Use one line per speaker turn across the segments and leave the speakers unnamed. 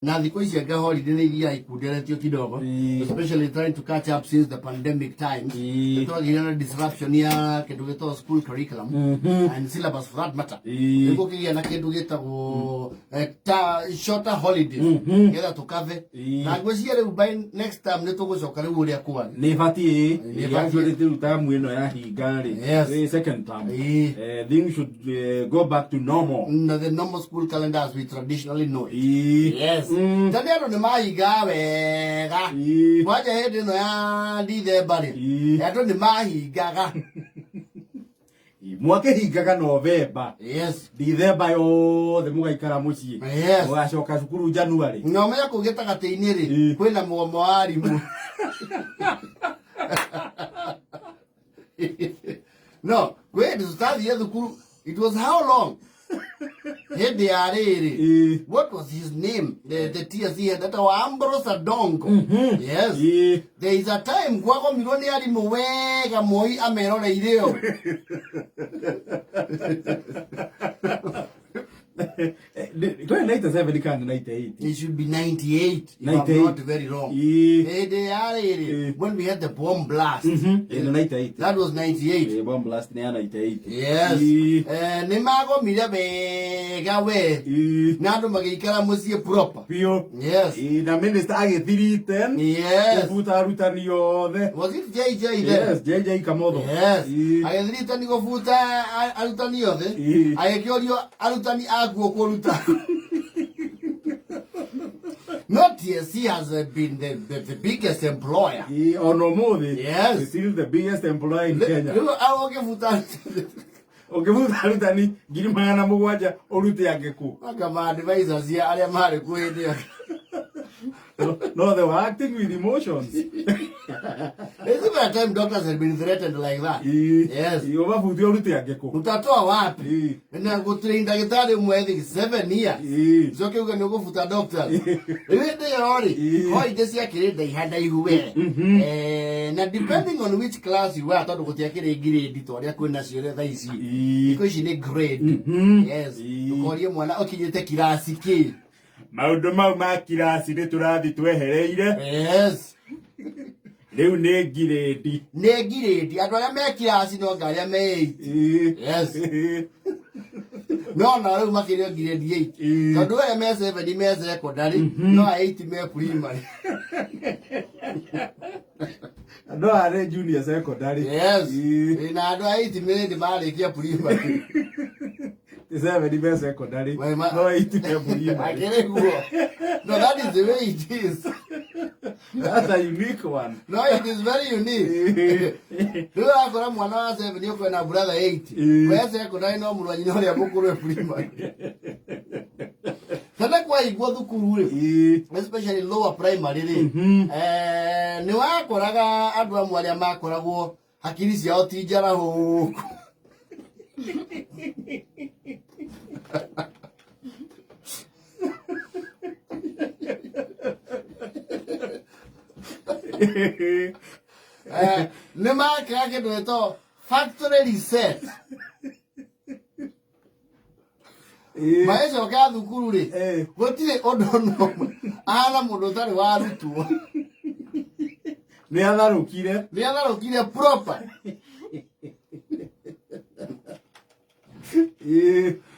Na thikũ ici anga holiday nĩ ithiaga ikunderetio kidogo, especially trying to catch up since the pandemic times. Nĩtwagĩire na disruption ya kĩndũ gĩtagwo school curriculum and syllabus for that matter. Nĩguo kĩgĩa na kĩndũ gĩtagwo ta shorter holidays nĩgetha tũkave. Na ngwĩciria rĩu by next time nĩ tũgũcoka rĩu ũrĩa kwarĩ.
Nä batiä.
Nĩ batiĩ.
Actually rä u tamu ä no yahinga rä second term. Things should go back to normal.
Na the normal school calendar as we traditionally know it. Yes. Ta nĩ andũ nĩ mahingaga wega. Kwanja hĩndĩ ĩno ya Dithemba rĩ, andũ nĩ mahingaga.
Mwakĩhingaga Novemba. Dithemba yothe mũgaikara mũciĩ. Mũgacoka cukuru January.
Na ũmenye kũu gĩtagatĩ-inĩ rĩ, kwĩna mũgomo wa arimũ. No, kwĩ hĩndĩ tũtathiire thukuru, it was how long? Hĩndĩ ya rĩrĩ. What was his name? The TSC head, etagwo Ambrose Adongo. Yes. There is a time kwagomirwo nĩ arimũ wega Moi ameroreire o.
Kwĩ 97 kana 98?
It should be 98 if I'm
98.
not very wrong. Hĩndĩ ya rĩrĩ, when we had the bomb blast.
Ĩ, nĩ 98.
That was 98.
Ĩ, bomb blast nĩ ya 98.
Yes. Nĩ magomire wega we. Na andũ magĩikara mũciĩ proper.
Biũ.
Yes.
Ĩ, na minister agĩthirite kũbuta arutani othe.
Was it JJ then?
Yes, JJ Kamotho.
Yes. Agĩthirite nĩ gũbuta arutani othe. Agĩkĩũrio arutani akuo kũruta. No TSC has been the biggest employer.
Ĩ, ona ũmũthĩ.
Yes.
It's still the biggest employer in Kenya.
Rĩu ũngĩbuta
Ũngĩbuta arutani 700,000 ũrute angĩ kũ?
Anga ma advisors ya arĩa marĩ kuo hĩndĩ ĩyo.
No, they were acting with emotions.
There's even a time doctors had been threatened like that. Yes.
Ĩ, ũmabute ũrute angĩ kũ?
Utatoa wapi? Na gũtrain ndagĩtarĩ ũmwe I think 7 years. Coke uge nĩ ũgũbuta doctors. Rĩu hĩndĩ ĩyo rĩ, holiday ciakĩrĩ ndaiha ndaihu we. Na depending on which class you are, tondũ gũtiakĩrĩ grade ta ũrĩa kwĩnacio thaa ici. Thikũ ici nĩ grade. Yes. Ũkorie mwana ũkinyĩte kirasi kĩ.
Maũndũ mau ma kiraci nĩ tũrathi twehereire. Rĩu nĩ ngirĩndi.
Nĩ ngirĩndi. Andũ arĩa me kiraci no anga arĩa me 8. Yes. No na rĩu makĩrio ngirĩndi 8. Tondũ arĩa me 7 me secondary, no a 8 me primary.
Andũ aya nĩ junior secondary.
Yes. Na andũ a 8 me hĩndĩ marĩkia primary.
7 me secondary. No 8 me primary.
Akĩrĩ guo. No, that is the way it is.
That's a unique one.
No, it is very unique. Rĩu ũrakora mwana wa 7 ũkwena brother 8. We secondary no mũrũ wa nyina ũrĩa mũkũrũ e primary. Tene kwaigwo thukuru rĩ, especially lower primary rĩ, nĩ wakoraga andũ amwe arĩa makoragwo hakiri ciao ti njarahũku. Nĩ makĩra kĩndũ gĩtagwo factory reset. Magĩcoka thukuru rĩ, gũtirĩ ũndũ ona ũmwe ahana mũndũ ũtarĩ warutwo.
Nĩ atharũkire.
Nĩ atharũkire proper.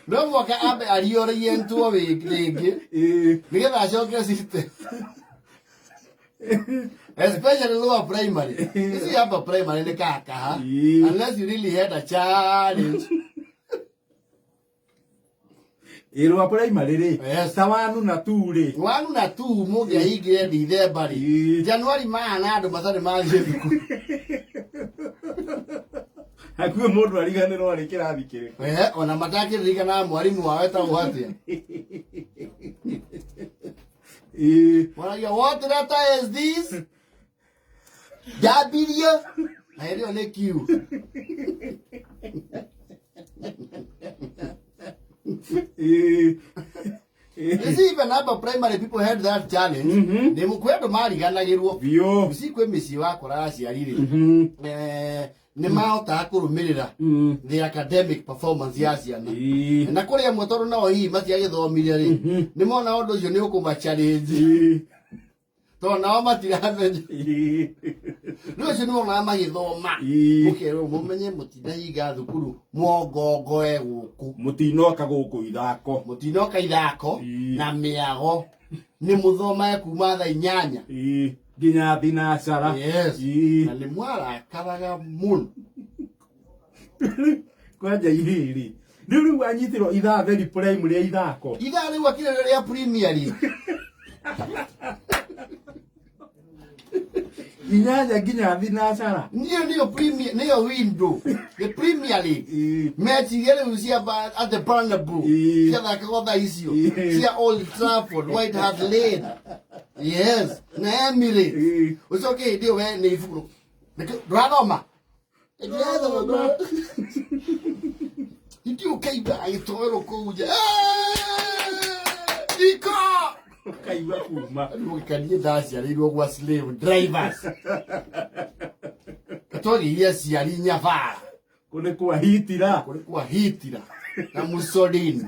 No mũhaka ambe ariorientwo rĩngĩ nĩgetha acoke system. Especially lower primary. You see upper primary nĩ kakaha. Unless you really had a challenge.
Ĩrwa primary rĩ, ta wanu na tu rĩ.
Wanu na tu mũngĩahingire Dithemba rĩ, January mahana andũ matarĩ mathiĩ thukuru.
Hakuhĩ mũndũ ariganĩrwo arĩ kĩrathi kĩrĩkũ.
Ona matakĩririkanaga mwarimũ wao etagwo atĩa. Moragia, what letter is this? W. Na ĩrĩo nĩ Q. You see, even upper primary people had that challenge. Nĩ kwĩ andũ mariganagĩrwo.
Biũ.
You see, kwĩ mĩciĩ wakoraga aciari rĩ, nĩ mahotaga kũrũmĩrĩra the academic performance ya ciana. Na kũrĩ amwe tondũ nao hihi matiagĩthomire rĩ, nĩ mona ũndũ ũcio nĩ ũkũma challenge, tondũ nao matiramenya. Rĩu acio nĩ monaga magĩthoma, mũkerwo mũmenye mũtinahinga thukuru, mwongongoe gũkũ.
Mũtinoka gũkũ ithako.
Mũtinoka ithako. Na mĩago nĩ mũthomage kuma thaa 8
Nginya thinacara.
Yes. Na nĩ mwarakaraga mũno.
Kwanja irĩrĩ, rĩu anyitĩrwo ithaa very prime rĩa ithako.
Ithaa rĩu akĩrĩ rĩa Premier League.
8 nginya thinacara.
Niyo Premier, niyo window, the Premier League. Match iria rĩu cia at the Bernabeu ciathakagwo thaa icio, cia Old Trafford, White Hart Lane, yes, na Emirates. Ũcoke hĩndĩ ĩyo we nĩ ibuku ndũrathoma, ndĩrathoma, hĩndĩ ĩyo ũkaigua agĩtwarwo kũu nja. Iko
Ũkaigua kuma.
Rĩu ndaciarĩirwo gwa slave drivers, twagĩire aciari nyabara.
Kũ nĩ kwa Hitler.
Kũrĩ kwa Hitler na Mussolini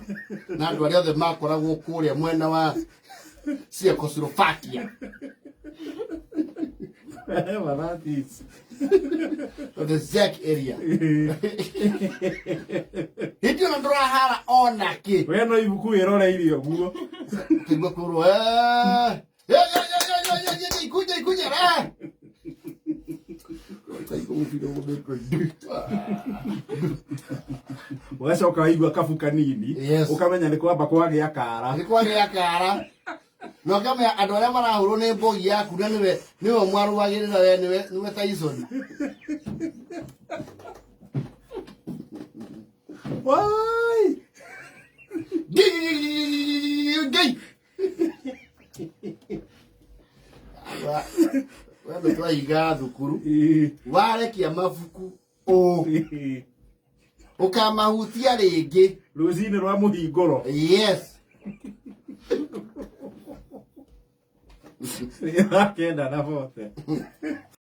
na andũ arĩa othe makoragwo kũrĩa mwena wa Czechoslovakia.
Whatever that is.
The Czech area. Hĩndĩ ĩyo ndũrahara ona kĩ.
We no ibuku wĩroreirie ũguo.
Kaigua kwĩrwo, "Eh, eh, eh, eh, eh, eh, eh, ikuja ikuja, eh." Ũkaigua mũbira ũgũthĩtwo ndu.
Ũgacoka waigua kabu kanini. Ũkamenya nĩ kwamba kwagĩa kara.
Nĩ kwagĩa kara. Na ũkamenya andũ arĩa marahũrwo nĩ mbogi yaku na nĩwe mwarũagĩrĩra, we nĩwe Tyson.
Wai!
Gei! We nĩ twahingaga thukuru, warekia mabuku ũ ũkamahutia rĩngĩ.
Rũcinĩ rwa mũhingũro.
Yes.
Rĩa 9 na bote.